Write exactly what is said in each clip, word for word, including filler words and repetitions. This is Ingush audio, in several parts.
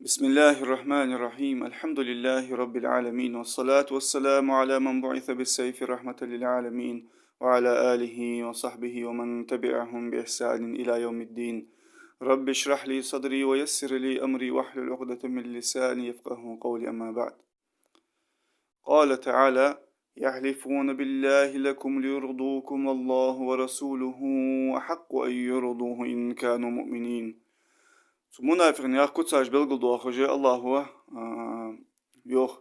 بسم الله الرحمن الرحيم. الحمد لله رب العالمين، والصلاة والسلام على من بعث بالسيف رحمة للعالمين، وعلى آله وصحبه ومن تبعهم بإحسان إلى يوم الدين. رب اشرح لي صدري ويسر لي أمري واحلل عقدة من لساني يفقهوا قولي. أما بعد. قال تعالى: يحلفون بالله لكم ليرضوكم والله ورسوله أحق أن يرضوه إن كانوا مؤمنين. Цу мунафикъ наьха куцаш белгалдоахаш Аллахӏо, а, йоах: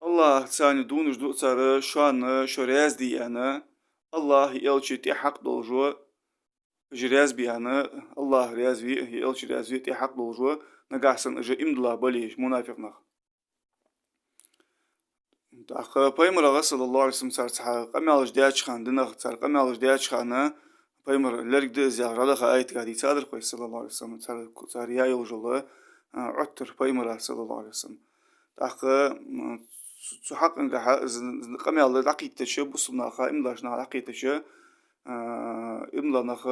Аллахӏаца дувнаш ду цар шоана шо раьза де аьнна, Аллахӏ а элча а тӏехьакъ долаш, уж раьза бе аьнна, Аллахӏ раьза ве а, элча раьза ве а тӏехьакъ долаш, нагахьа санна уж иман дилла бале, мунафикъ нах. ТӀаккха пайхамарагара, саллаллахӏу Ӏалайхӏи ва саллам, цар цхьа къамаьлаш деча хана, динах цар къамаьлаш деча хана, пайхамар лерг да из яхаш Ӏадаха аятагахь дийцадар вай, саллаллахӏу Ӏалайхӏи ва саллам, цар, цар яь йолаш йола, а, Ӏоттар пайхамара, саллаллахӏу Ӏалайхӏи ва саллам. ТӀаккха, м, цу, цу хьакъехьа из, из къамаьл дӀакхийттача, бусалба наха, иман долаш наха дӀакхийттача, а, иман дола нах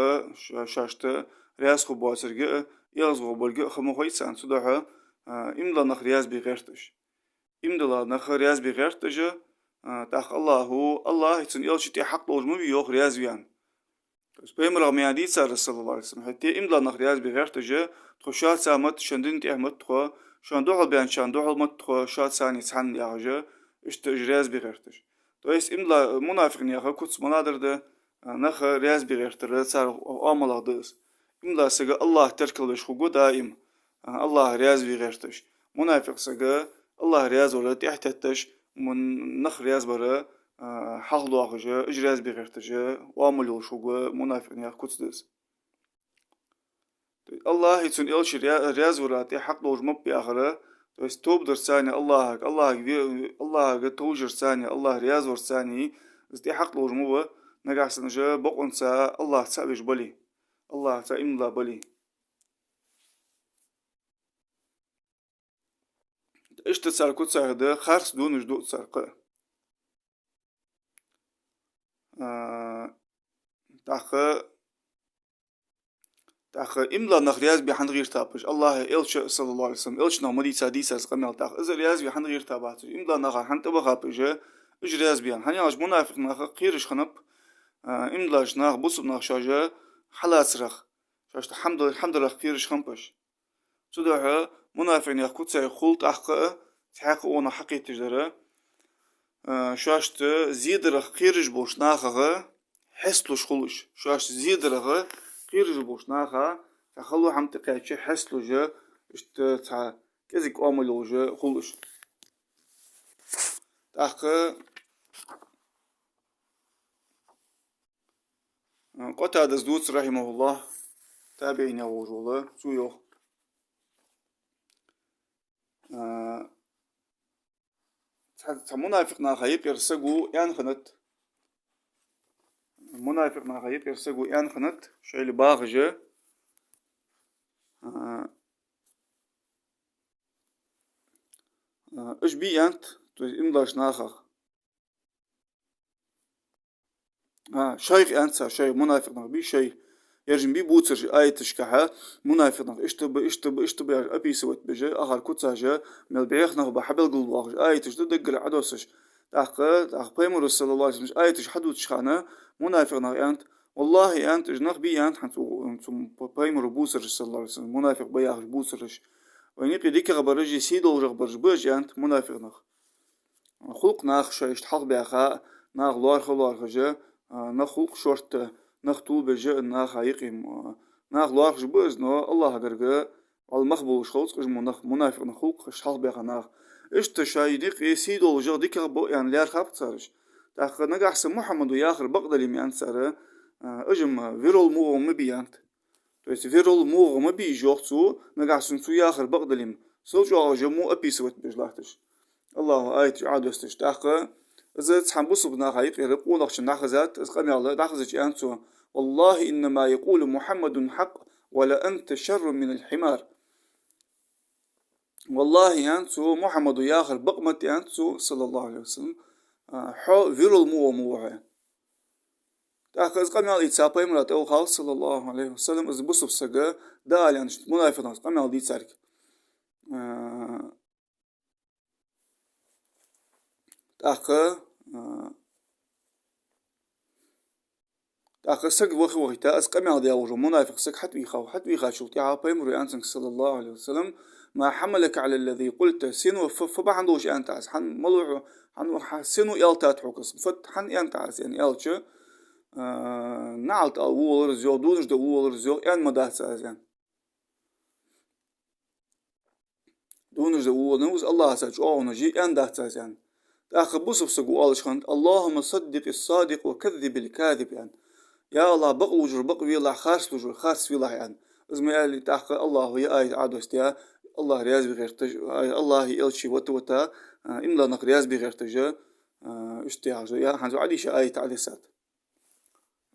шо-, шоашта раьза хургбоацарга а, эгӀазгӀоргболга а ха ма хой царна, цудухьа, а, иман дола нах раьза бе гӀерт уж. Иман дола нах раьза бе гӀерт уж, а, тӀаккха Аллахӏо, Аллахӏ а цун элча а тӀехьакъ долаш ма вий, йоах, раьза ве аьнна. То есть пайхамарагара ма аьннадий цар, саллаллахӏу Ӏалайхӏи ва саллам, хӀаьта иман дола нах раьза бе гӀерт уж, тхо шоаца ма дий, шун дина тӀа ма дий тхо, шоана духьал баьнначарна духьал ма дий тхо, шоаца цхьана яхаш, иштта уж раьза бе гӀерт уж. То есть иман дола, мунафикъ наьха куц малагӀа да, а, нах раьза бе гӀертар, цар оамалах да из. Иман дола саг Аллахӏ теркалвеш хургва даим, а, Аллахӏ раьза ве гӀерташ. Мунафикъ саг Аллахӏ раьза вар тӀехьатетташ, мун-, нах раьза бар, а, хьалхадоахаш, уж раьза бе гӀерташ, оамал йолаш хургва мунафикъ наьха куц да из. То есть Аллахӏ а цун элча раь-, раьза вар тӀехьакъ долаш ма ба яхар, то есть тоба дарца а Аллахӏага, Аллахӏага ве-, Аллахӏага товжарца а, Аллахӏ раьза варца а, из тӀехьакъ долаш ма ва, нагахьа санна уж бокъонца Аллахӏ цаӀ веш бале, Аллахӏаца иман дилла бале. Иштта цар куцаш да, харц дувнаш ду цар кхы а. А, тӀаккха, тӀаккха иман дола нах раьза бе хӀана гӀертаб уж? Аллахӏа а, элча а, саллаллахӏу Ӏалайхӏи ва саллам, элча наха ма дийцадий цар из къамаьл, тӀаккха из раьза ве хӀана гӀертабац уж? Иман дола наха хӀана тӀабахаб уж, уж раьза бе аьнна? ХӀана аьлча мунафикъ нах кхераш хиннаб, а, иман долаш нах, бусалба нах шоаш хьалацарах, шоашта хӀама дар-, хӀама дарах кхераш хиннаб уж. Цудухьа мунафикъ наьха куцех хул тӀаккха а, цхьаькха а вона хьакхийтта дар, а, шоашта зе дарах кхераш болча нахах хьесталуш хул уж. Шоашта зе дарах кхераш болча наха цхьа хало хӀама тӀакхаьчача хьесталуш, иштта цхьа кӀезига оамал йолаш хул уж. ТӀаккха Къатадас дувц, рахьимахӀуллахӀ, табиӀинех волаш вола, цо йоах. А, цхьа, цхьа мунафикъ наха юкъера саго аьнна хиннад. Мунафикъ наха юкъера саго аьнна хиннад, шоайла багӀаш. А, а, уж бий аьннад, то есть иман долаш нахах. А, шоайх аьннад цар, шоай мунафикъ нах бий шоай. Ераш бий бувцараш аяташкахьа, мунафикъ нах иштта ба, иштта ба, иштта ба яхаш описывать беш, ахар куцаш, мел бӀеха нах ба хьабелгалдоахаш, аяташ да даггара Ӏодоссаш. ТӀаккха, тӀаккха пайхамара, саллаллахӀу Ӏалайхи ва саллам, аяташ хьадувцача хана, мунафикъ нах аьннад: «ВаллахӀи, — аьннад, — уж нах бий, — аьннад, — хӀанз цу, цу пайхамара бувцараш, саллаллахӀу Ӏалайхи ва саллам, мунафикъ ба яхаш бувцараш. Вайна юкъе дикагӀа бараш а, сий долашагӀа бараш ба уж, — аьннад, — мунафикъ нах». Хул-кх наха шоай иштта хьалхабаьха, наха лоархӀа-лоархӀаш, а, нах хул-кх шортта, нах тувлабеш а, наха юкъе, а, наха лоархӀаш ба уж, но АллахӀа гарга вӀалла мах болаш хилац-кх уж, мунах-, мунафикъ нах хул-кх иштта хьалхабаьха наха. Иштта шоай юкъе сий долашагӀа, дикагӀа ба аьнна лаьрхӀаб цар уж. ТӀаккха нагахьа санна Мухьаммада яхар бакъдале, аьннад цар, а, уж-м вирал мугӀа ма бий, аьннад. То есть вирал мугӀа ма бий уж, йоах цо, нагахьа санна цо яхар бакъдале. Сел чӀоагӀа уж мо описывать беш латташ. АллахӀа аяташ Ӏодоссаш. ТӀаккха из цхьан бусалба наха юкъера къонахчун дӀахазад, из къамаьл дӀахазача аьннад цо: «ВаллахӀи, иннама якъулу Мухьаммадун хьакъ, ва ла анта шаррун минал хьимар». ВаллахӀи, аьннад цо, Мухьаммада яхар бакъ ма да, аьннад цо, саллаллахӀу Ӏалайхи ва саллам, а, хьо вирал мугӀа ма ва хьо. ТӀаккха из къамаьл ийца пайхамара тӀавахав, саллаллахӀу Ӏалайхи ва саллам, из бусалба саг дӀаала аьнна, мунафикъ наха къамаьл дийцарг. ТӀаккха, а, тӀаккха саг вахе-вахийта, из къамаьл даь волаш вола мунафикъ саг хьатӀавийхав. ХьатӀавийхачул тӀехьагӀа пайхамара аьннад цунга, саллаллахӀу Ӏалайхи ва саллам: «ما حملك على الذي قلت؟» Сенна, фу, фу бахьан долаш аьннад Ӏа из? Хьан, малув хьо, хьан, хьа, сенна аьлийтад хьога из? Фу, хьан аьннад Ӏа из, аьнна, аьлча, а, наӀалт ала вувалар из, йоах, дувнаш де вувалар из, йоах, аьнна ма дац аз, аьнна. Дувнаш де вувалар из, АллахӀаца чӀоагӀонаш я, аьнна дац аз, аьнна. ТӀаккха бусалба саго оалаш хиннад: «اللهم صدق الصادق وكذب الكاذب», аьнна. Я АллахӀ, бакълувш вар бакъ велахь, харцлувш вар харц велахь, аьнна. Из ма аьлий, тӀаккха АллахӀа ер аят Ӏодоссадаь, АллахӀ раьза бе гӀерташ, АллахӀи элчеи вита-вита, а, иман дола нах раьза бе гӀерташ, а, иштта яхаш да, я хӀанз Ӏодийша аят Ӏодессад.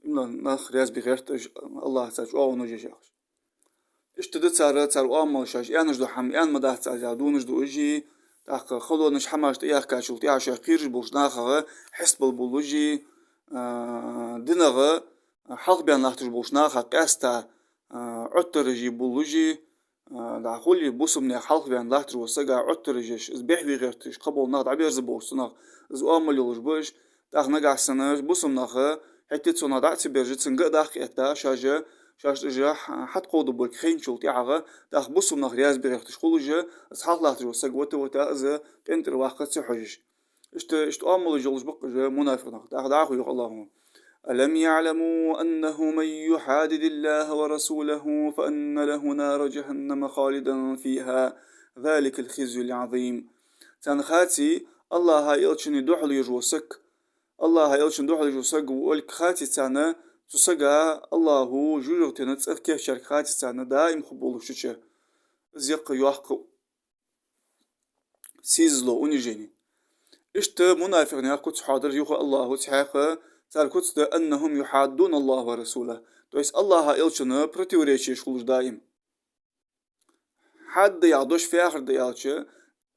Иман дола нах раьза бе гӀерташ, АллахӀаца чӀоагӀонаш еш яхаш. Иштта да цар, цар оамал, шоаш аьнна долаш дола хӀама аьнна ма дац аз яхаш, дувнаш ду уж, тӀаккха халонаш, хӀамаш тӀаяьхкачул тӀехьагӀа шоаш кхераш болча нахах хьестабала болаш, а, динах хьалхабаьнна латташ болча нахах къаьстта, а, Ӏоттараш е болаш, а, дӀахо а бусалба наьха хьалхаваьнна латташ волча сага Ӏоттараш еш, из бӀехве гӀерташ, кхыбола нах дӀаберзаргболаш цунах, из оамал йолаш ба уж. ТӀаккха нагахьа санна бусалба нах хӀаьта а цунах дӀа а ца бержа, цунга а даккха этта, шоаш, шоашта уж хьа-, хьатӀакховдабалга хайначул тӀехьагӀа, тӀаккха бусалба нах раьза бе гӀерташ хул уж, из хьалха латташ вола саг вита-вита из къинтӀера ваккха ца хьожаш. Иштта, иштта оамалаш йолаш ба-кх уж мунафикъ нах. ТӀаккха дӀахо йоах АллахӀа: «ألم يعلموا أنه من يحادد الله ورسوله فأن له نار جهنم خالدا فيها ذلك الخزي العظيم». Царна хаций, АллахӀа, элчанна духьал еш вола саг, АллахӀа, элчанна духьал еш вола саг волга хаций царна, цу сага АллахӀа жожагӀатен цӀа кийчъярг хаций царна, даим хургболаш цу чу. Из я-кх йоккха сийсазло, унижение. Иштта мунафикъ наьха куц хьоадаьр юха АллахӀа, цхьаькха цар куц да: «أنهم يحادون الله ورسوله». То есть АллахӀа, элчанна противоречи еш хулаш даим. Хьадда яха дош фу яхар да аьлча,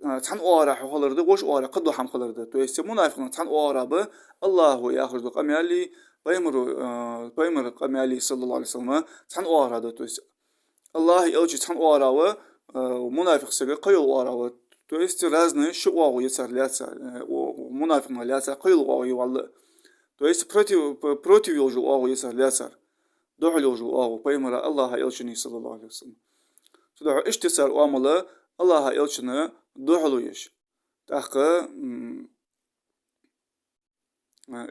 а, цхьан оагӀорахьа хилар да, вокх оагӀорахьа кхыдола хӀама хилар да. То есть мунафикъ нах цхьан оагӀорахьа ба, АллахӀа яхаш дола къамаьли, пайхамара, а, пайхамара къамаьли, саллаллахӀу Ӏалайхи ва саллам, цхьан оагӀорахьа да. То есть АллахӀи элчеи цхьан оагӀорахьа ва, а, мунафикъ саг кхыйола оагӀорахьа ва. То есть разные ши оагӀув я цар лаьцар, э, о, мунафикъ наха лаьцар кхыйола оагӀув я валлахӀи. То есть против, п-, против йолаш йола оагӀув я цар лаьцар. Духьал йолаш йола оагӀув пайхамара, АллахӀа, элчанна, саллаллахӀу Ӏалайхи ва саллам. Цудухьа иштта цар оамал, АллахӀа, элчанна духьало еш. ТӀаккха, м,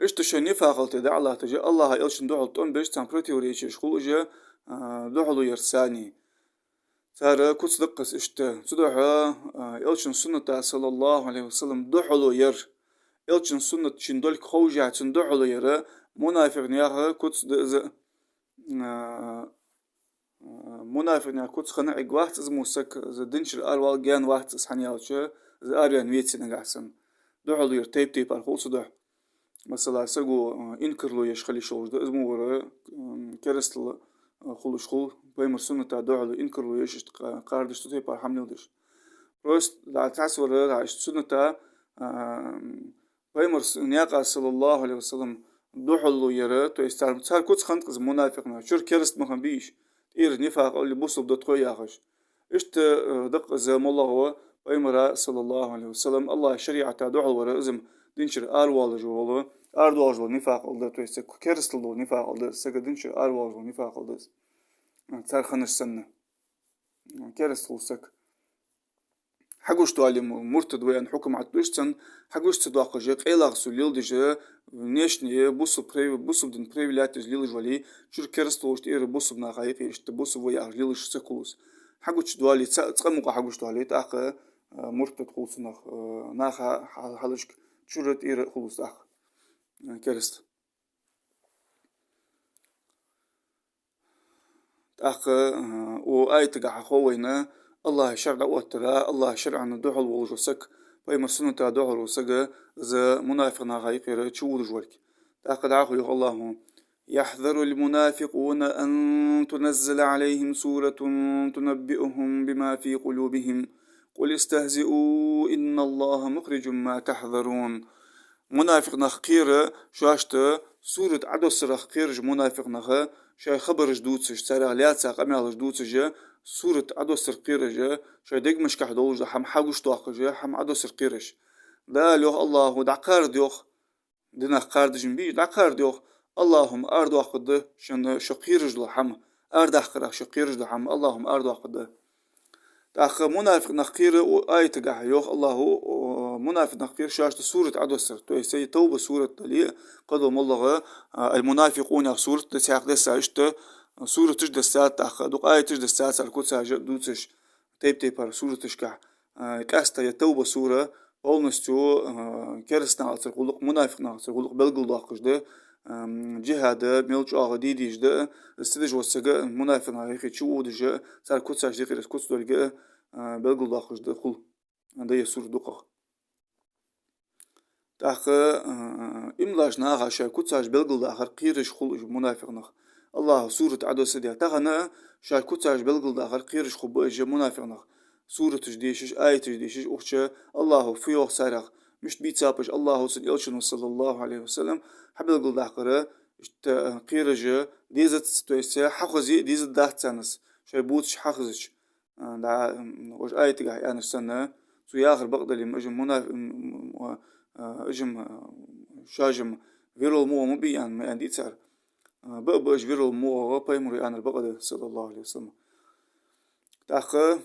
иштта шоай нифакъал тӀа дӀа а латташ, АллахӀа, элчанна духьал тӀом беш, царна противоречи еш хул уж, а, духьало ярца царна. Цар куц да-кх из иштта. Цудухьа, а, элчан сунната, саллаллахӀу Ӏалайхи ва саллам, духьало яр, элчан суннат шийна долга ховш а, цунна духьало яр мунафикъ наьха куц да из, а, а, мунафикъ наьха куц хинна Ӏергвац из мо саг, из динчура аравала гаьна вац из, хӀана аьлча, из араваьнна веце нагахьа санна. Духьало яр тайп-тайпара хул цудухьа. Масала, саго, а, инкарло еш хила йиш йолаш да, из мо вар, м, керастал, а, хулаш хул, пайхамара сунната духьало инкарло еш, иштта кха-, кхардаш, цу тайпара хӀама леладеш. Просто, да, цхьацца вар, да, иштта сунната, а, м, пайхамара с-, наькъа, саллаллахӀу Ӏалайхи ва саллам, духьало яр, то есть цар, цар куц хиннад-кх из мунафикъ наьха, чура кераста ма хиннабий уж, тӀера нифакъал, бусалба да тхо яхаш. Иштта, э, да-кх из моллагӀа ва, пайхамара, саллаллахӀу Ӏалайхи ва саллам, АллахӀа шариӀата духьал вар, из-м динчура аравоалаш вола, арадоалаш дола нифакъал да, то есть керастал дола нифакъал да, сага динчура аравоалаш дола нифакъал да из. Цар хиннаш санна. Кераста хул саг. Хьагуш доале, му-, муртад ва аьнна хьукам Ӏодоссаш цунна, хьагуш ца доаккхаш, къайлагӀа цо леладеш, внешне бусалба прояв-, бусалба дин проявлять деш лелаш вале, чура кераста волаш, тӀера бусалба наха юкъе иштта бусалба ва яхаш лелаш саг хул из. Хьагучадоале, цкъа, цкъа мукъагӀа хьагучадоале, тӀаккха, а, муртад хул цунах, а, наха хьал-, хьалхашка чура, тӀера хул из тӀаккха, а, кераста. ТӀаккха, а, укх аятагахьа хов вайна, АллахӀа шарӀа оттара, АллахӀа шарӀана духьал волаш вола саг, пайхамара сунната духьал вола саг, из мунафикъ наха юкъера чуводаш волга. ТӀаккха дӀахо йоах АллахӀа: «يحذر المنافقون أن تنزل عليهم سورة تنبئهم بما في قلوبهم قل استهزئوا إن الله مخرج ما تحذرون». Мунафикъ нах кхер шоашта сурат Ӏодоссарах кхер уж мунафикъ нах, шоай хабараш дувцаш, царех лаьца къамаьлаш дувцаш, сурат Ӏодоссарах кхер уж, шоай дегашкахь долаш дола хӀама хьагучадоаккхаш, хӀама Ӏодоссарах кхер уж. Дала йоах, АллахӀо дӀакхарда йоах, динах кхардаш ма бий уж, дӀакхарда йоах, АллахӀо арадоаккхаргда шоана шо кхераш дола хӀама, арадаккхарах шо кхераш дола хӀама АллахӀо арадоаккхаргда. ТӀаккха мунафикъ нах кхер, укх аятагахьа йоах АллахӀо, о, мунафикъ нах кхер шоашта сурат Ӏодоссар. То есть, ер Тавба сурат дале, кхыдола моллагӀа, а, аль-Мунафикъун яха сурат да цхьаькха дессад, иштта сураташ дессад, тӀаккха дукха аяташ дессад цар куцаш дувцаш, тайп-тайпара сураташкахь. А, къаьстта ер Тавба сура полностью, а, кераста нахацара гӀулакх, мунафикъ нахацара гӀулакх белгалдоаккхаш да, ам, джихӀад мел чӀоагӀа де дезаш да, из ца деш вола саг мунафикъ наха юхе чуводаш, цар куцаш декъера куц долга, а, белгалдоаккхаш да хул, да ер сура дукхагӀа. ТӀаккха, а, иман долча наха шоай куцаш белгалдахар кхераш хул уж мунафикъ нах. АллахӀо сурат Ӏодоссадаь тахан а шоай куцаш белгалдахар кхераш хургба уж мунафикъ нах. Сураташ дешаш, аяташ дешаш, укх чу АллахӀо фу йоах царех, мишта бийцаб уж АллахӀо, цун элчано, саллаллахӀу Ӏалайхи ва саллам, хьабелгалдаккхар, иштта кхераш дезац, то есть хьахозе дезаш дац царна из, шоай бувцаш хьахозача. А, да, м, вож аятагахь аьннар санна, цо яхар бакъдале-м, уж-м мунаф-, м, м, а, уж-м, а, шоаш-м вирал муо ма бий аьнна, ма аьннадий цар. А, ба а ба уж вирал муо, пайхамара аьннар бакъда, саллаллахӀу Ӏалайхи ва саллам. ТӀаккха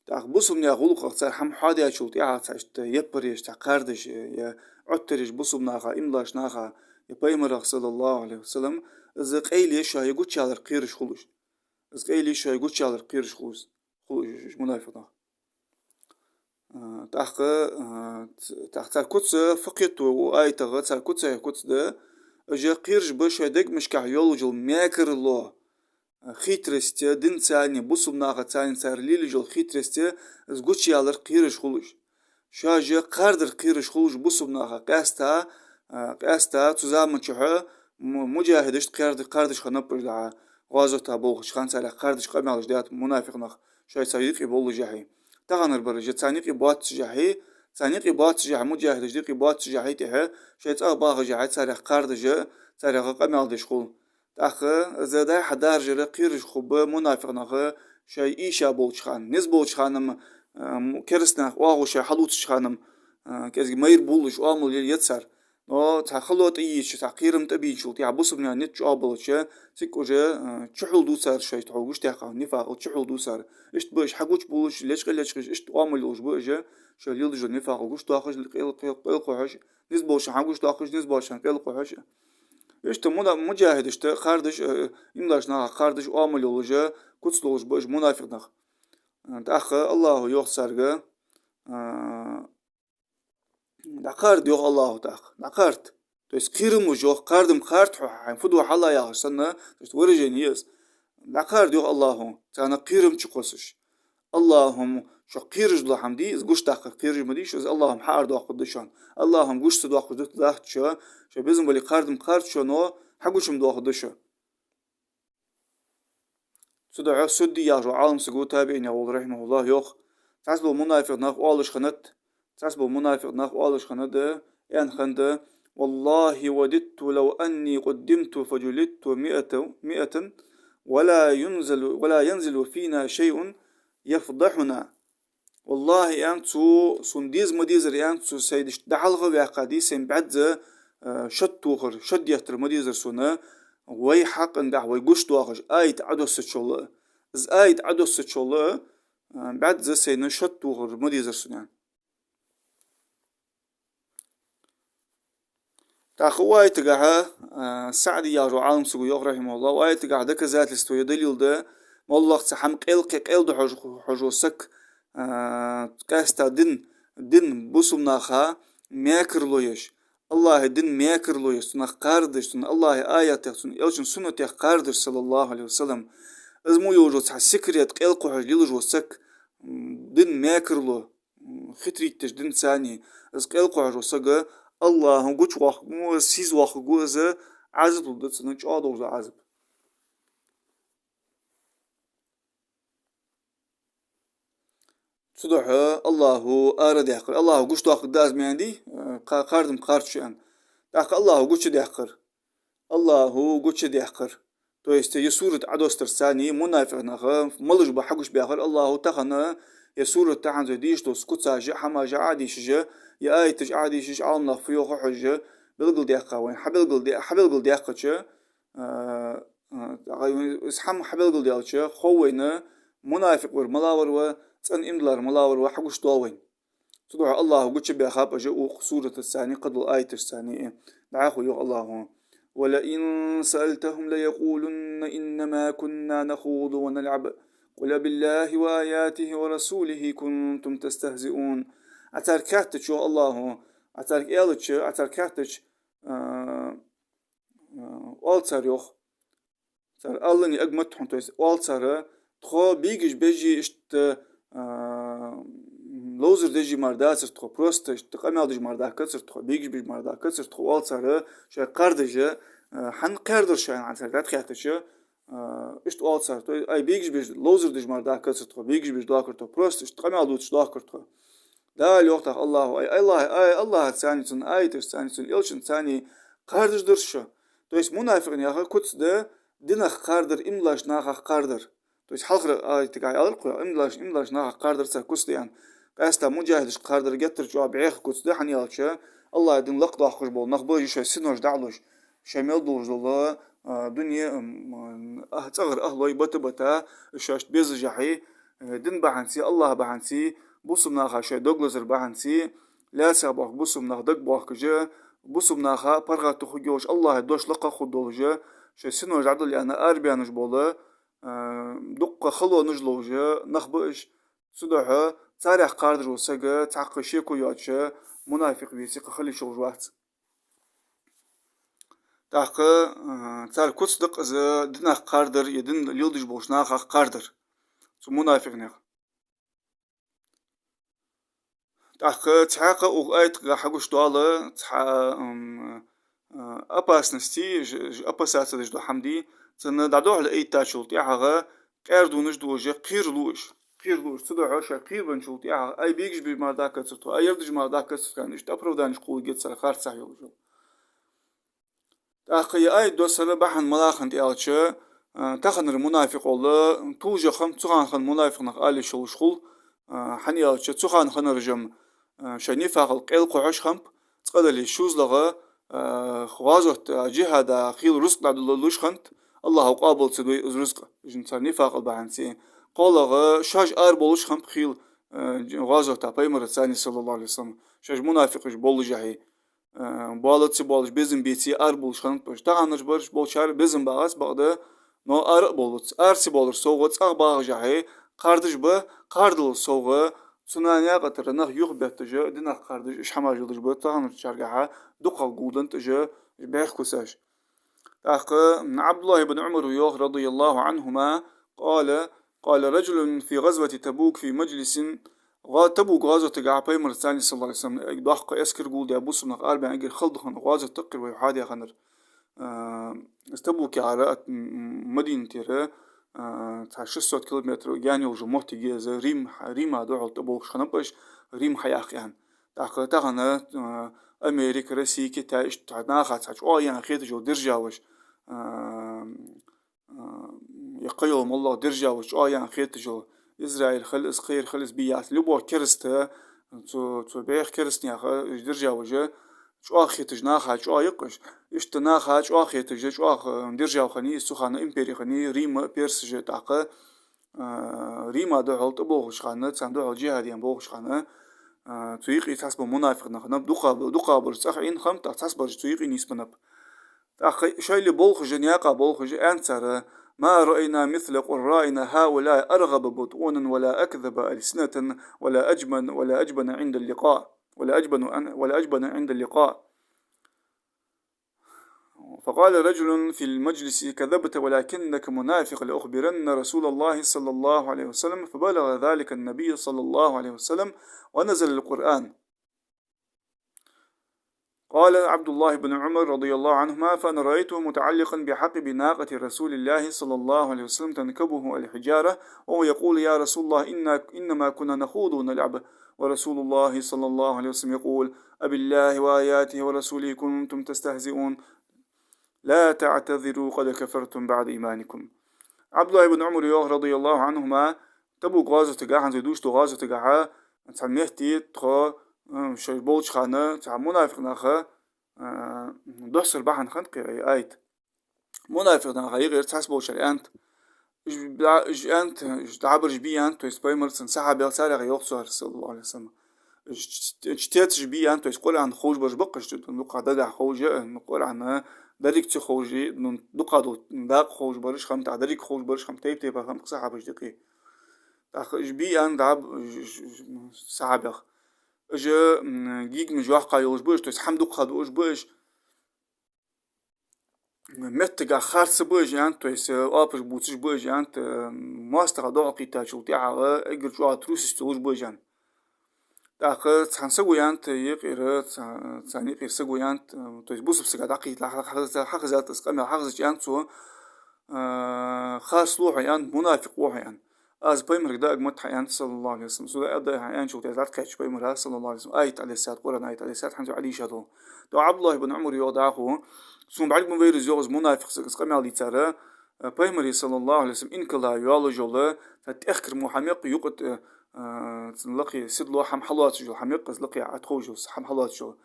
ТӀаккха бусалба наьха гӀулакхах цар хӀама хьоадаьчул тӀехьагӀа цхьа иштта яппараш, цхьа кхардаш, е Ӏоттараш бусалба наха, иман долча наха, е пайхамарах, саллаллахӀу Ӏалайхи ва саллам, из къайле шоай гучаялар кхераш хул уж. Из къайле шоай гучаялар кхераш хул уж, хул уж, уж мунафикъ нах. А, тӀаккха, а, ц-, тӀаккха цар куц фу кхетаду укх аятагахь, цар куцех куц да, уж кхераш ба шоай дегашкахь йолаш йола мекарло, хитрость, динца а, бусалба нахаца а цар лелаеш йола хитрость, из гучаялар кхераш хул уж. Шоаш кхардар кхераш хул уж бусалба наха, къаьстта, а, къаьстта цу заман чухь му-, муджахӀидашта кхард-, кхардаш хиннаб уж дӀа, гӀазота болхача хана царех кхардаш къамаьлаш даьд мунафикъ нах, шоай царна юкъе боллашехь. Таханарбараш царна юкъе боаццашехь, царна юкъе боаццашехь, муджахӀидашта юкъе боаццашехь тӀехьа, шоай цӀагӀа багӀашехь, царех кхардаш, царех къамаьл деш хул. ТӀаккха из дӀай-хьа даржар кхераш хургба мунафикъ нах шоай ийша болча хана. Низ болча хана-м, а, м-, кераста наха оагӀув шоай хьалувцача хана-м, а, кӀезига майра бувлаш оамал е-, я цар. Но цхьа хало тӀаийцача, цхьа кхерам тӀабийначул тӀехьагӀа бусалба наьха низ чӀоагӀа болча, цига уже, а, чухьулду цар шоай тхьо гучадаьккха нифакъал чухьулду цар. Иштта ба уж хьагучабувлаш, лечкъа-лечкъаш, иштта оамал йолаш ба уж, шоай леладеш йола нифакъал гучадоахаш, къел-, къел-, къайлакхухьаш, низ болча хана хьагучадоахаш, низ болча хана къайлакхухьаш. Иштта муна-, муджахӀидашта кхардаш, э, иман долча наха кхардаш оамал йолаш, куц долаш ба уж мунафикъ нах. Э, тӀаккха АллахӀо йоах царга, э, дӀакхарда йоах АллахӀо тӀаккха, дӀакхарда. То есть кхерам луш йоах, кхарда-м кхарда хьо, хьайна фу ду хьал а яхаш санна, то есть выражение я из. ДӀакхарда йоах АллахӀо, царна кхерам чукхоссаш. АллахӀо-м шо кхераш дола хӀама дий, из гучадаккхар кхераш ма дий шо, из АллахӀо-м хьаарадоаккхаргда шоана. АллахӀо-м гуча ца доаккхаш дац шо, шо безам бале кхарда-м кхарда шо, но хьагуча-м доахаргда шо. Цудухьа Судди яхаш вола Ӏалам саг ва, табиӀинех вола, рахьимахӀуллахӀ, йоах: цхьацца бола мунафикъ нах оалаш хиннад, цхьацца бола мунафикъ нах оалаш хиннад, аьнна хиннад: «والله وددت لو أني قدمت فجلدت مائة، مائة ولا ينزل، ولا ينزل فينا شيء يفضحنا». «ВаллахӀи, — аьннад цо, — сона деза ма дезар, — аьннад цо, — сайна иштта дӀахьалха а ваьккха дий, сайна бӀаьзза, а, шод тохар, шод еттар ма дезар сона, вай хьакъан тӀехь вай гучадоахаш аят Ӏодоссачул а. Из аят Ӏодоссачул а, а, бӀаьзза сайна шод тохар ма дезар сона», — аьнна. ТӀаккха укх аятагахьа, а, СаӀди яхаш вола Ӏалам саг ва, йоах, рахьимахӀуллахӀ, укх аятагахьа доказательство я, далил да, моллагӀа цхьа хӀама къел-, кхе-, къел дӀахьош-, хьожаш вола саг, а, къаьстта дин, дин бусалба наха мекарло еш, АллахӀа дин мекарло еш, цунах кхардаш, цунна АллахӀа аятех, цун элчан суннатех кхардаш, саллаллахӀу Ӏалайхи ва саллам. Из мо йолаш йола цхьа секрет къел кхухьаш лелаш вола саг, м, дин мекарло, м, хитрить деш динца а, из къел кхухьаш вола саг АллахӀо гучавоаккхаргва, сийсаза воаккхаргва из, Ӏазап лургда цунна, чӀоагӀа долаш дола Ӏазап. Цудухьа АллахӀо арадаьккхар. АллахӀо гучадоаккхаргда из ма аьннадий, кха-, кхарда-м кхарда шо аьнна. ТӀаккха АллахӀо гучадаьккхар. АллахӀо гучадаьккхар. То есть, ер сурат Ӏодоссарца а мунафикъ нах малаш ба хьагучабаьхар АллахӀо тахан а Е сурат тахан зой дийш долча куцаш а, хӀамаш а Ӏодийшаш а, е аяташ а Ӏодийшаш а, Ӏаламнаха фу йоах хьожаш а, белгалдаьккха вайна, хьабелгалде-, хьабелгалдаьккхача, а, а, из хӀама хьабелгалдаьлча, хов вайна, мунафикъ вар малагӀа вар ва, цӀена иман диллар малагӀа вар ва, хьагуш доагӀа вайна. Цудухьа АллахӀа гучабаьхаб уж укх сураташца, кхыдолча аяташца. ДӀахо йоах АллахӀа: «ولئن سألتهم ليقولن إنما كنا نخوض ونلعب قل أبالله وآياته ورسوله كنتم تستهزئون». Ӏа царга хаьттача, йоах АллахӀа, Ӏа царга аьлча, Ӏа царга хаьттача, а, а, оал цар, йоах, цар аллани аг ма да хьона, то есть оал цар, тхо бегаш беш иштта, а, ловзар деш мара дацар тхо, просто иштта къамаьл деш мара даккхацар тхо, бегаш беш мара даккхацар тхо, оал цар, шоай кхардаш, а, хӀана кхардар шо, аьнна, царга дӀахаьттача, а, иштта оал цар, то есть, ай, бегаш беш, ловзар деш мара даккхацар тхо, бегаш беш доахкар тхо, просто иштта къамаьл дувцаш доахкар тхо. Дала йоах тӀаккха АллахӀа: ай, АллахӀа, ай, АллахӀаца, цун аяташца, цун элчанца кхардаш дар шо. То есть мунафикъ наьха куц да динах кхардар, иман долаш нахах кхардар. То есть хьалхарча аятагахь аьлар-кх, иман долаш, иман долаш нахах кхардар цар куц да аьнна. Къаьстта муджахӀидашка кхардар геттара чӀоагӀа бӀеха куц да, хӀана аьлча, АллахӀа дин лакхдоаккхаш бола нах ба уж, шоай синош дӀалуш, шоай мел долаш дола, а, дуне, м, а, цӀагӀара ахӀлой бата-бата, шоашта безашехь, э, дин бахьанца, АллахӀ бахьанца, бусалба наха шоай дог лазар бахьанца, лаьцах боахка бусалба нах дагабоахкаш а, бусалба наха паргӀато хургйолаш, АллахӀа дош лакха хургдолаш а, шоай синош дӀадала аьнна арабаьннаш бола, а, дуккха халонаш ловш а нах ба уж. Цудухьа царех кхардаш вола саг цхьаккха шеко йоацаш мунафикъ веце, кхы хила йиш йолаш вац. ТӀаккха, а, цар куц да-кх из динах кхардар, е дин леладеш болча нахах кхардар, цу мунафикъ наьха. ТӀаккха цхьаькха укх аятагахь хьагуш дола цхьа, м, а, опасности, ж-, ж-, опасаться деш дола хӀама да, цунна дӀадухьал айттачул тӀехьагӀа къаьрдонаш долаш а кхералу уж. Кхералу уж. Цудухьа шоаш кхерабенначул тӀехьагӀа, ай, бегаш беш мара даккхацар тхо, ай, ер деш мара даккхацар тхо, аьнна, иштта оправданиеш кхолларгья цар харцахьа йолаш йола. ТӀаккха ер аят доссара бахьан малагӀа хиннад аьлча, а, таханара мунафикъ вола, тулжа хиннаб, цу хана хинна мунафикъ нах ала йиш йолаш хул, а, хӀана аьлча, цу хана хиннараш-м, а, шоай нифакъал къел кхухьаш хиннаб, цкъа-дале шозлагӀа, а, гӀазота, а, джихӀада хийла рузкъа дӀадала луш хиннад, АллахӀа къоабал ца дой из рузкъа, уж цар нифакъал бахьанца. КхоалагӀа, шоаш арабовлаш хиннаб хийла, а, гӀазота Пайхамарца, صلى الله عليه وسلم, шоаш мунафикъаш боллашехь. А, боалац, ца боалаш, безам беце, арабовлаш хиннаб уж. Таханараш бараш болчар безам багӀац бакъда, но ара а бовлац. Ара ца боаларал совгӀа, цӀагӀа багӀашехь, кхардаш ба, кхардалал совгӀа, цу наькъа тӀара нах юхабетташ а, динах кхардаш а, уж хӀамаш леладеш ба, таханарчаргахьа дукхагӀа гулденнад уж, бӀеха куцаш. ТӀаккха ӀабдуллахӀ ибн Ӏумара йоах, رضي الله عنهما, قال: قال رجل في غزوة تبوك في مجلس. ГӀа-, Табук гӀазотагахь Пайхамарца, صلى الله عليه وسلم, доккха эскар гулдаь, бусалба нах арабаьнна, эггара хала дола гӀазот да-кх ер вай хьадаь хиннар. А, из Табук яхар от, м, м, Мадинатера, а, цхьа шестьсот километр гаьна йолаш йола моттиг я из, Рим, Рима духьал тӀаболхаш хиннаб уж, Рим хьаяккха аьнна. ТӀаккха тахан, а, Америка, Россия, Китай, иштта наха цхьа чӀоагӀа яьнна хеташ йола державаш, а, а, е кхыйола моллагӀа державаш чӀоагӀа яьнна хеташ йола, Израиль хилийта, кхыяр хилийта, бе яц, любой кераста, цу, цу бӀеха керастанех, уж державаш чӀоагӀа хеташ наха чӀоагӀа я-кх уж. Иштта наха чӀоагӀа хеташ, чӀоагӀа, а, держава хиннай из, цу хана импери хиннай, Рим, персаш, тӀаккха, а, Рима духьал тӀаболхача хана, царна духьал джихӀаде болхача хана, а, цу юкъе цхьабола мунафикъ нах хиннаб, дукха-, дукхагӀбараш цӀагӀа Ӏийна хиннаб, тӀаккха цхьабараш цу юкъе нийсбеннаб. ТӀаккха шоайла болхаш а, наькъа болхаш а, аьннад цар: ما رأينا مثل قرائنا هؤلاء أرغب بطونا ولا أكذب ألسنة ولا أجبن، ولا أجبن عند اللقاء، ولا أجبن عن-، ولا أجبن عند اللقاء. فقال رجل في المجلس: كذبت ولكنك منافق، لأخبرن رسول الله صلى الله عليه وسلم. فبلغ ذلك النبي صلى الله عليه وسلم ونزل القرآن. قال عبد الله بن عمر رضي الله عنهما: فأنا رأيته متعلقا بحقب ناقة رسول الله صلى الله عليه وسلم تنكبه الحجارة، وهو يقول: يا رسول الله، إنا، إنما كنا نخوض ونلعب، ورسول الله صلى الله عليه وسلم يقول: أبالله وآياته ورسوله كنتم تستهزئون، لا تعتذروا قد كفرتم بعد إيمانكم. ӀабдуллахӀ ибн Ӏумара йоах, رضي الله عنهما, Табук гӀазотагахьа, хӀанз вай дувцаш дола гӀазотагахьа, цхьан метте тхо, м, шоаш болча хана, цхьа мунафикъ наха, а, доссар бахьан хиннад-кх ер аят. Мунафикъ наха юкъера цхьаболчар аьннад, уж б-, уж аьннад, уж дӀабараш бий аьннад, то есть пайхамарца, сахьабех, царех йоах цар, саллаллаху Ӏалайхи ва саллам. Уж ч-, ч-, чтецаш бий аьннад, то есть Къуръан ховш бараш ба-кх уж, дукха дагахьа ховш а, ну, Къуръан деррига ца ховш а, ну, дукха дола дакъа ховш бараш хиннаб, деррига ховш бараш хиннаб, тайп-тайпара хиннаб-кх сахьабаш дикъи. ТӀаккха уж бий аьннад дӀаб-, уж, уж, уж, сахьабех. Уж, м, гийгамаш йоккха йолаш ба уж, то есть хӀама дукха дуаш ба уж, меттагахьа харц ба уж аьннад, то есть, э, оапаш бувцаш ба уж аьннад, э, моастагӀа духьалкхийттачул тӀехьагӀа эггара чӀоагӀа трусость йолаш ба уж аьннад. ТӀаккха цхьан саго аьннад юкъера, цхьа-, царна юкъера саго аьннад, э, то есть бусалба сага дӀакхийтта хьа-, хьа-, хьахезад из къамаьл, хьахезача аьннад цо, э, харц лов хьо аьннад, мунафикъ ва хьо аьннад. Аз пайхамарга дӀаала ма дий хьа аьннад, саллаллаху Ӏалайхи ва саллам. Цо дӀаала хьа аьнначул тӀехьагӀа дӀакхаьчача пайхамара, саллаллаху Ӏалайхи ва саллам, аят Ӏалайхи ссалам, Къуръан аят Ӏалайхи ссалам, хӀанз Ӏадийша дола. ТӀаккха Ӏабдуллахь ибн Ӏумара йоах дӀахо, сона бӀаргагургвар из, йоах, из мунафикъ саг, из къамаьл дийцар, пайхамара, саллаллаху Ӏалайхи ва саллам, инкала йоаллаш йола, цхьа тӀехкар мо хӀама я-кх юкъе, а, цун лакхе седло хӀама хьалоацаш йола хӀама я-кх из, лакхе Ӏотховш йола, хӀама хьалоацаш йола.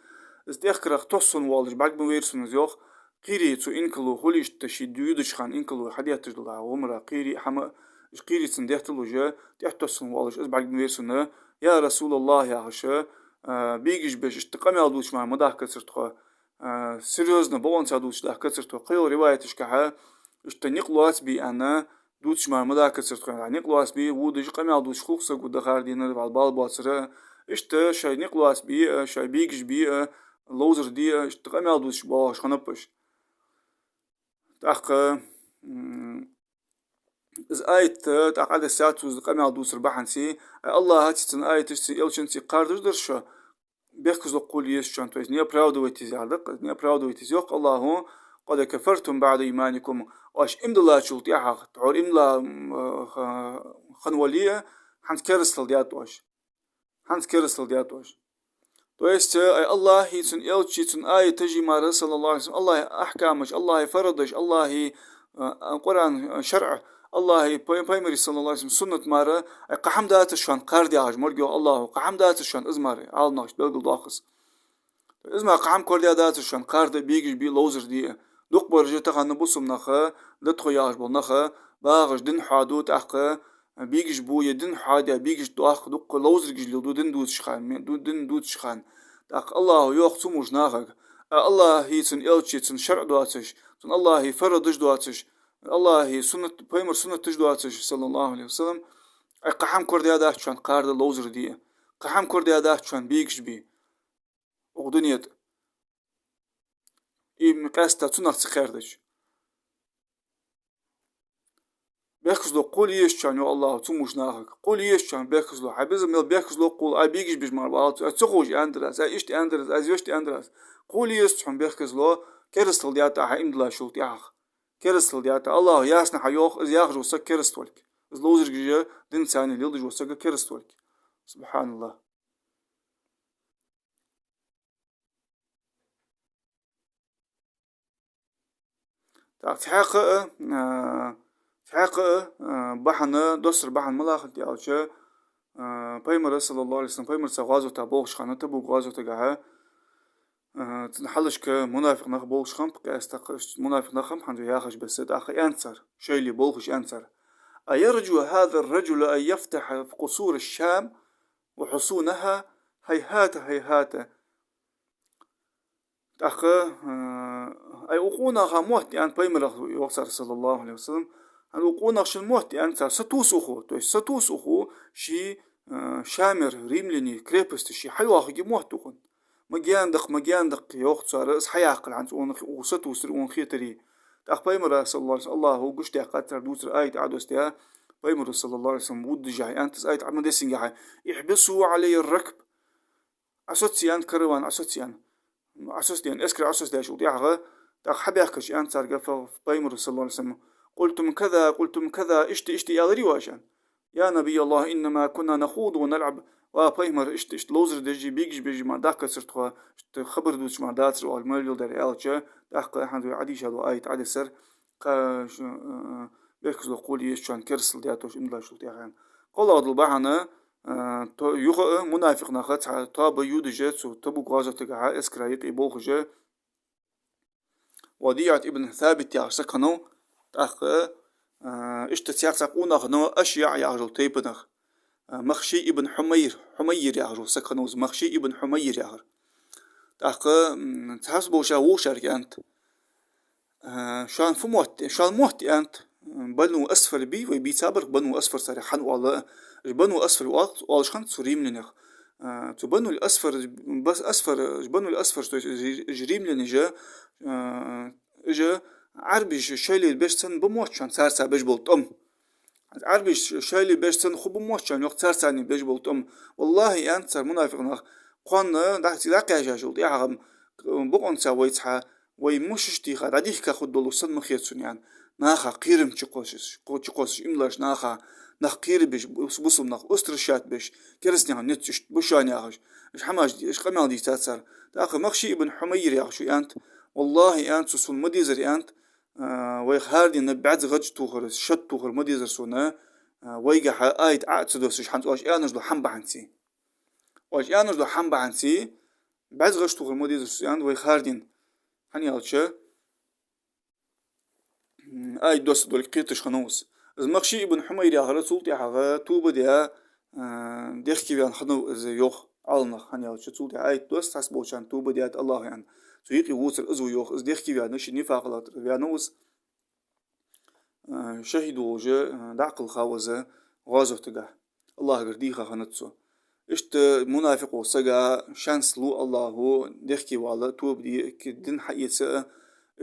Из тӀехкарах тоссавенна воаллаш бӀаргагургвар сона из, йоах, кхерий цу инкало хулаш, тӀаккха ше дӀадувцаш хана, инкало хьадетташ дола гӀумара, кхерий хӀама, уж кхерий цунна деттал уж, тӀехтоссавенна воаллаш из бӀаргагургвар сона, я РасулаллахӀ, яхаш, а, бегаш беш, иштта къамаьл дувцаш мара ма дахкацар тхо, а, серьёзно, бокъонца дувцаш дахкацар тхо. Кхыйола риваяташкахьа, иштта никъ лоацабе аьнна, дувцаш мара ма дахкацар тхо, никъ лоацабе, водаш къамаьл дувцаш хул-кх саго, дахар, динар, вӀалла бала боацар, иштта шоай никъ лоацабе а, шоай бегаш бе а, ловзар де а, иштта къамаьл дувцаш боагӀаш хиннаб уж. ТӀаккха, м, из аят, тӀаккха Ӏадессад цо из къамаьл дувцар бахьанца, ай АллахӀацеи цун аяташцеи, элчанцеи кхардаш дар шо, бехказло кхувла езачоа, то есть не оправдывайтесь, яхар да-кх, не оправдывайтесь, йоах АллахӀа, قد كفرتم بعد إيمانكم, оаш иман диллачул тӀехьагӀа, тхьовра иман дилла, м, ха-, хинна вале а, хӀанз керастал даьд оаш. ХӀанз керастал даьд оаш. То есть, э, ай АллахӀеи цун элчеи цун аяташи мара, саллаллаху Ӏалайхи ва саллам, АллахӀа ахькамаш, АллахӀа фарадаш, АллахӀа, э, Къуръан, э, шарӀ, АллахӀа пай-, пайхамара, саллаллаху Ӏалайхи ва саллам, суннат мара, ай кхы хӀама дацар шоана кхарда, яхаш мара йоах АллахӀа, кхы хӀама дацар шоана из мара, Ӏаламнаха белгалдоаккх из. Из мара кхы хӀама корадаь дацар шоана кхарда, бегаш бе, ловзар де а. ДукхагӀбараш а тахан бусалба нах, да тхо яхаш бола нах, багӀаш дин хьоаду, тӀаккха бегаш бу, е дин хьоадаь бегаш доаккх, дукха ловзаргаш леладу дин дувцача хана, ме-, ду-, дин дувцача хана. ТӀаккха АллахӀа йоах цу муж нахага, а АллахӀеи цун элчеи цун шарӀ доацаш, цун АллахӀа фарадаш доацаш, АллахӀа суннат, пайхамара суннаташ доацаш, саллаллаху Ӏалайхи ва саллам, ай кхы хӀама корадаь дац шоана кхарда, ловзар де а, кхы хӀама корадаь дац шоана бегаш бе укх дунен тӀа, и къаьстта цунах ца кхардача. Бехказло кхувла езачоа, йоах АллахӀа цу муж нахага, кхувла езачоа бехказло. Хьай безам мел бехказло кхувл, ай бегаш беш мара валац, ай ца ховш аьннадар аз, ай иштта аьннадар аз, ай вешта аьннадар аз. Кхувла езац хьона бехказло, керастал даьд Ӏа хьай иман диллачул тӀехьагӀа. Керастал даьд Ӏа. АллахӀа ясно хьайоах, из яхаш вола саг кераста волга. Из ловзаргаш а, динца цхьана леладеш вола саг а кераста волга. СубхьаналлахӀ. ТӀаккха цхьаькха а, а, цхьаькха а, а, бахьан, доссара бахьан малагӀа хиннад аьлча, а, пайхамара, саллаллаху Ӏалайхи ва саллам, пайхамарца гӀазота болхаш хана, Табук гӀазотагахьа, а, цун хьалхашка мунафикъ нах болхаш хиннаб, къаьстта мунафикъ нах хиннаб, хӀанз вай яхача беса, тӀаккха аьннад цар, шоайла болхаш аьннад цар: أيرجو هذا الرجل أن يفتح قصور الشام وحصونها؟ هيهات، هيهات. ТӀаккха, а, ай укх къонаха мотт аьннад пайхамарах, йоах цар, саллаллаху Ӏалайхи ва саллам. ХӀанз укх къонах шийна мотт аьннад цар, сатувс укхо, то есть сатувс укхо, ший, а, Шамера римлянаш крепосташ ший хьайоахаргья мотт укхун. Ма гаьна да-кх, ма гаьна да-кх, йоах цар, из хьаяккхале хӀанз цунах, укхо сатувсаре, цунах хетаре. ТӀаккха пайхамара, саллаллаху Ӏалайхи ва саллам, АллахӀа гуш даьккхад цар дувцар аят Ӏодоссадаь, пайхамара, саллаллаху Ӏалайхи ва саллам, вуддаш яхьа, аьннад из аят Ӏомадессинге хьа: احبسوا علي الركب. Ӏосоцае аьннад караван, Ӏосоцае аьннад. Ӏосоцаде аьннад, эскар Ӏосоцадаьчул тӀехьагӀа, тӀаккха хьабаьхкача аьннад царга фа-, пайхамара, саллаллаху Ӏалайхи ва саллам: قلتم كذا، قلتم كذا, иштта, иштта аьларий оаш, аьнна. يا نبي الله، إنما كنا نخوض ونلعب. Ва пайхамар, иштта, иштта ловзар деш а, бегаш беш а мара дахкацар тхо, иштта хабар дувцаш мара дацар оаха, мел леладаьр, аьлча, тӀаккха хӀанз вай Ӏодийша дола аят Ӏодессар, кхы, ш-, а, бехказло кхувла езачоа керастал даьд оаш иман диллачул тӀехьагӀа. КхоалагӀа дола бахьан, а, то-, юха а мунафикъ нах цхьа тоаба йодаш цу Табук гӀазотагахьа эскара юкъе болхаш, ВадиӀат ибн Сабит яхаш саг хиннав, тӀаккха, а, иштта цхьаькха цхьа къонах хиннав АшйаӀ яхаш йола тайпанах. А, Махший ибн Хьумайр, Хьумайр яхаш йола саг хиннав из, Махший ибн Хьумайр яхар. ТӀаккха, м, цхьаболчар вокхарга аьннад: «А, шоана фу мотт, шоана мотт», аьннад. «Бану Асфар бий, вай бийцабарах Бану Асфар царех хьан оала». Уж Бану Асфар оал-, оалаш хиннад цу римлянех. А, цу Бану Асфар, бас-, Асфар, уж Бану Асфар, то есть уж, уж римлянаш, а, уж Ӏарбаша шоайла беш санна ба мотт шоана царца беш бола тӀом. Ӏарбаша шоайла беш санна хургба мотт шоана, йоах, царца беш бола тӀом. «Валлахьи, — аьннад цар, мунафикъ наха, — кхоана дӀа-, дӀакхаьчачул тӀехьагӀа-м бокъонца вай цхьа, вай мушаш тийха, дӀадийхка хургдолаш санна ма хет сона», аьнна. Наха кхерам чукхоссаш, кхо-, чукхоссаш, имлаш наха, нах кхерабеш, бус-, бусалба нах устрашать беш, керастанех низ иштта ба шоана яхаш. Уж хӀамаш ди-, уж къамаьл дийцад цар. ТӀаккха Махший ибн Хьумайр яхаш ва аьннад: «Валлахьи, — аьннад, — цу сона ма дезар, — аьннад, — а, вайх хӀара дийнахьа бӀаьзза гӀаж тохар, шад тохар ма дезар сона, а, вайгахьа аят Ӏо а ца доссаш, хӀанз оаш аьнна дола хӀама бахьанца. Оаш аьнна дола хӀама бахьанца бӀаьзза гӀаж тохар ма дезар сона, — аьннад, — вайх хӀара дийнахьа». ХӀана аьлча, м, аят доссаргдолга кхеташ хиннав из. Из Махший ибн Хьумайр яхар цул тӀехьагӀа тоба даь, а, дехке ваьнна хиннав из, йоах Ӏаламнаха. ХӀана аьлча, цул тӀехьагӀа аят доссад, цхьаболчарна тоба даьд АллахӀа, аьнна. Цу юкъе вувцар из ва, йоах, из дехке ваьнна, ший нифакъал тӀара ваьннав из. А, шахӀид волаш, а, дӀакхелхав из гӀазотагахьа. АллахӀагара дийха хиннад цо. Иштта мунафикъ волча сага шанс лу АллахӀа дехке вала, тоба де, ки-, дин хьаэца а,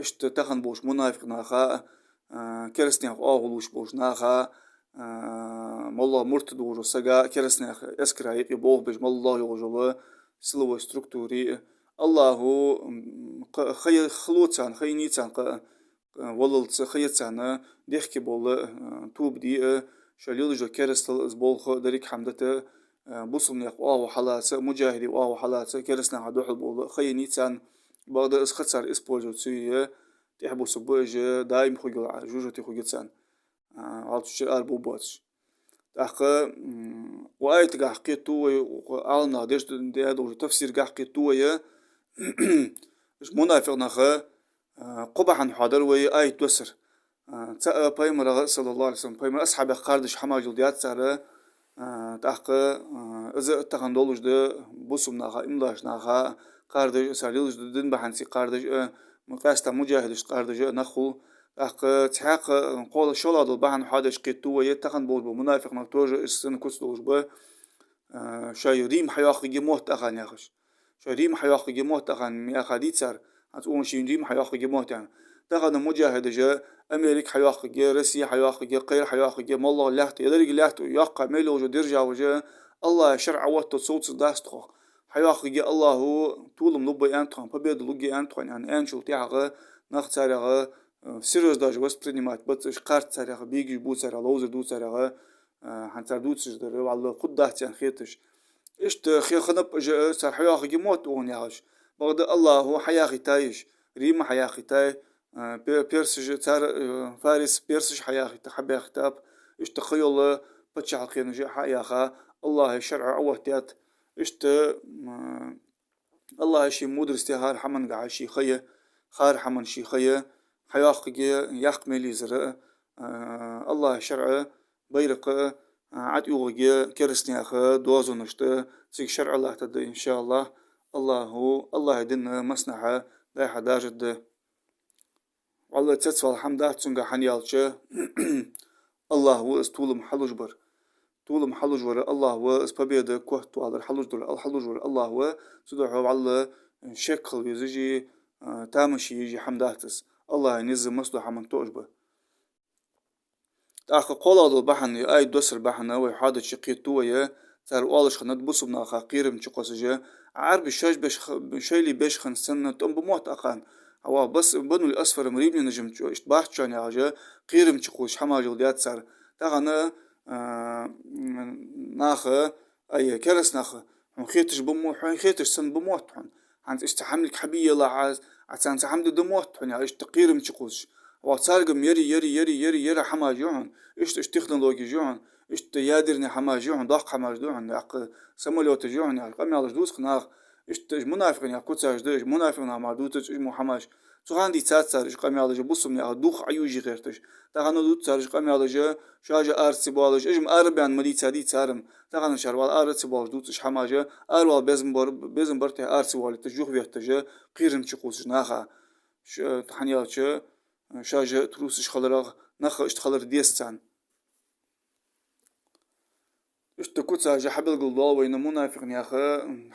иштта тахан болча мунафикъ наха а, а, керастанех оагӀув луш болча наха а, а, моллагӀа муртад волча сага а, керастанех эскара юкъе болх беш, моллагӀа йолча силовой структуре а. АллахӀа, м, кха-, хай-, хало царна, хайнай царна кха-, валлалца, хай царна дехке бола, а, тоба де а, шоаш лелаш дола керастал, из болх а, деррига хӀама дита а, бусалба наьха оагӀув хьалаца, муджахӀидий оагӀув хьалаца, керастанаха духьал бола хайнай царна, бакъда из ха цар использовать ца е, тӀехьа бусалба ба уж, даим хургйола жожагӀате хургья царна, а, гӀалчу чура ара бовргбоацаш. ТӀаккха, м, укх аятагахьа кхетаду вай, укх Ӏаламнаха деш д-, даь долча тафсирагахьа кхетаду вай, уж мунафикъ нах, а, кхо бахьан хьоадаьр вай аят доссара. А, цаӀ, пайхамарах, саллаллахӀу Ӏалайхи ва саллам, пайхамара асхьабех кхардаш хӀамаш йолаш даьд цар, а, тӀаккха, а, из а тахан долаш да, бусалба наха, имлаш наха кхардаш а, цар лелаш дола дин бахьанца кхардаш а, м, къаьстта муджахӀидашта кхардаш а нах хул. ТӀаккха цхьаькха, кхоалагӀа, шоллагӀа дола бахьан хьоадеш кхетаду вай, тахан болаш бола мунафикъ нах тоже иштта санна куц долаш ба, а, шоай Рим хьайоаккхаргья мотт акхарна яхаш. Шоай Рим хьайоаккхаргья мотт акхарна яхаш дийцар, хӀанз цу шоай Рим хьайоаккхаргья мотт аьнна. Тахан муджахӀидаш Америка хьайоаккхаргья, Россия хьайоаккхаргья, кхыяр хьайоаккхаргья, моллагӀа лаьтта, е деррига лаьтта йоаккха мел йолаш йола державаш АллахӀа шарӀ а оттаду, совцаргдац тхох. Хьайоаккхаргья АллахӀа, толам лургба аьннад тхона, победа лургья аьннад тхона, аьнна, аьнначул тӀехьагӀа нах царех, э, всерьёз даже воспринимать бац уж, кхарц царех, бегаш бу царех, ловзар ду царех, э, хӀанз цар дувцаш дар валлахӀи хургдац аьнна хеташ. Иштта хи-, хиннаб уж, э, цар хьайоаккхаргья мотт акхарна яхаш. Бакъда АллахӀа хьаяхийтай уж, Рима хьаяхийтай, э, пе-, персаш, цар, э, Фарис, персаш хьаяхийта-, хьабаьхийтаб. Иштта кхыйола паччахьалкхенаш а хьаяьха, АллахӀа шарӀ а оттадаьд. Иштта, м, АллахӀа ший мудростех хӀара хӀамангахьа ший ха я, хӀара хӀаман ший ха я, хьайоаккхаргья, яккха мел езар а, а, АллахӀа шарӀа, байракха а, а, ӀотӀаювхаргья керастанех доазонашта, цига шарӀа латтаргда, иншааллахӀ. АллахӀа, АллахӀа дин массанахьа дӀа-хьа даржаргда. ВаллахӀи, цецвала хӀама дац цунга, хӀана аьлча, АллахӀ ва из толам хьалуш бар. Толам хьалуш вар АллахӀ ва, из победа котвалар хьалуш дар, хьалуш вар АллахӀ ва, цудухьа валлахӀи шек хила везаш а, тамаш е езаш а хӀама дац из. АллахӀа низ массадолча хӀаман тоъаш ба. ТӀаккха кхоалагӀа дола бахьан, ер аят доссара бахьан вай хьоадича кхетаду вай, цар оалаш хиннад бусалба наха кхерам чукхоссаш, Ӏарбаша шоаш беш х-, шоайла беш хинна санна тӀом ба мотт акхарна. Ава, бас Банул Асфар-м, римлянаш-м чу-, иштта бац шоана яхаш, кхерам чукхувсаш хӀамаш йолаш даьд цар. Тахан, а, м, наха, ай, кераста наха, хьона хеташ ба мо-, хьона хеташ санна ба мотт хьона. ХӀанз иштта цхьа хӀамилг хьабе елахь Ӏа, Ӏа царна цхьа хӀама де да мотт хьона, яхаш, иштта кхерам чукхувсаш. Ва царга-м яри, яри, яри, яри, яри хӀамаш я хьона, иштта, иштта технологеш я хьона, иштта ядерни хӀамаш я хьона, доккха хӀамаш да хьона, яккха самолёташ я хьона, яхаш къамаьлаш дувц-кх наха. Иштта уж мунафикъ наьха куцаш да, уж мунафикъ наха мара дувцараш уж мо хӀамаш. Цу хана дийцад цар уж къамаьлаш, бусалба наьха дух Ӏоюже гӀерташ. Тахан дувц цар уж къамаьлаш, шоаш а ара ца боалаш, уж-м ара баьнна ма дийцадий цар-м. Тахан шоаш вала ара ца боалаш дувц уж хӀамаш, аравала безам бар, безам бар тӀехьа ара ца воалийташ, юхаветташ, кхерам чукхувсаш наха. Ш-, хӀана аьлча, шоаш трусаш хиларах, нах иштта хилар деза царна. Иштта куцаш хьабелгалдоал вайна мунафикъ наьха,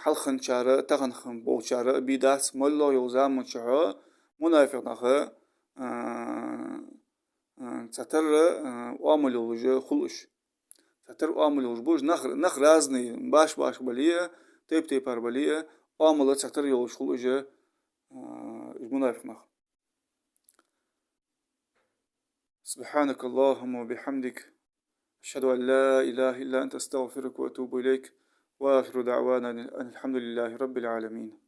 хьалхарчар, тахан болчар бе дац, моллагӀа йолча заман чухь мунафикъ нах, а, а, цхьатарра, а, оамал йолаш хул уж. Цхьатарра оамал йолаш ба уж, нах, нах разный, башха-башха бале а, тайп-тайпара бале а, оамал цхьатарра йолаш хул уж, а, уж мунафикъ нах. سبحانك اللهم وبحمدك، أشهد أن لا إله إلا أنت، أستغفرك وأتوب إليك، وآخر دعوانا أن الحمد لله رب العالمين.